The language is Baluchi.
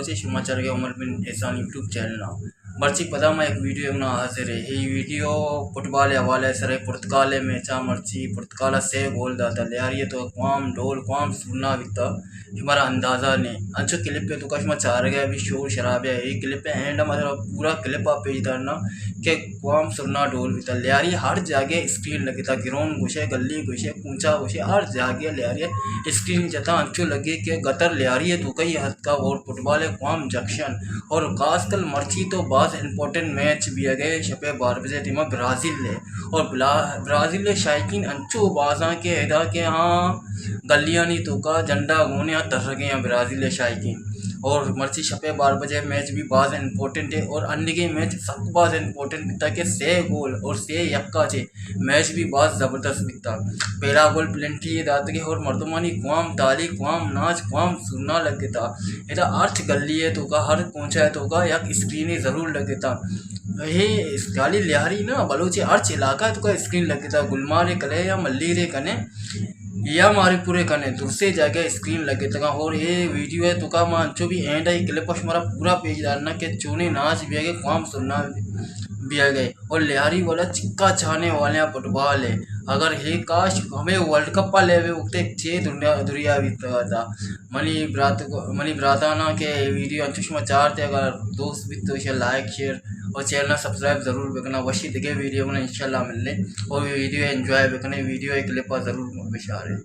چے شما چارگے عمر بن احسان یوٹیوب چینل ءَ۔ مرچی پدا ما یک ویڈیو ءَ حاضر ایں۔ اے ویڈیو فٹبال ءِ حوالے ءَ سر ایں۔ پرتگال ءِ میچ ءَ مرچی پرتگال ءَ سے گول داتا، لیاری ءِ توکا کوام ڈول کوام سرنا بیتا، شمارا اندازہ نے۔ انچو کلپ ءِ توکا شما چارگے ابھی شور شرابہ اے۔ اے کلپ ءِ اینڈ ءَ ما پورا کلپ ءَ پیش دارنا کہ کوام سرنا ڈول بیتا۔ لیاری ہر جاگہ اسکرین لگتا، گراؤنڈ گوشے، گلی گوشے، کوچہ گوشے، ہر جاگہ لیاری اسکرین جتا، انچو لگے کہ گتر لیاری ءِ توکا ہی اتکا اور فٹبال ءِ کوام جکشن۔ اور خاص کر مرچی تو باز امپورٹنٹ میچ بیگے شپے بارہ بجے ٹیما برازیل ءِ۔ اور بلا-، برازیل ءِ شائقین انچو بازاں کہ ادا کہ ہاں گلیانی توکا جھنڈا گونے آ ترگے آں برازیل ءِ شائقین۔ اور مرچی شپے بارہ بجے میچ بھی باز امپورٹنٹ ہے اور انیگیں میچ سک باز امپورٹنٹ بیتا کہ سے گول اور سے یکا چے میچ بھی باز زبردست بیتا۔ پہلا گول پلنٹی ءَ داتگے اور مردمانی کوام تالی، کوام ناچ، کوام سرنا لگتا۔ ادا ہرچ گلی ءِ توکا، ہر کوچہ ءِ توکا یک اسکرینے ضرور لگتا۔ اے خالی لیاری نہ، بلوچ ءِ ہرچ علاقہ ءِ توکا اسکرین لگتا۔ گلمار ءَ کنے یا ملیر ءَ کنے یا ماری پورے کنے، درسے جاگہ اسکرین لگتگاں۔ اور اے ویڈیو ءِ توکا ما انچو بھی اینڈ ءَ اے کلپ ءَ شمارا پورا پیش دارنا کہ چونیں ناچ بیگے، کوام سرنا بیگے۔ اور لیاری والا چکا چاہنے والے ہیں فٹبال ءِ۔ اگر ہے کاش ہمیں ورلڈ کپ ءَ لیوے وقت چے دنیا، دنیا بیتگا تھا۔ منی برات، منی براتانا کہ اے ویڈیو انچو شما چارتے، اگر دوست بیت تو اسے لائک، شیئر اور چینل ءَ سبسکرائب ضرور بکنا۔ وشی دگہ ویڈیو ءَ انشاءاللہ ملنے اور ویڈیو ءَ انجوائے بکنے، ویڈیو ءِ کلپ ءَ ضرور بشارے۔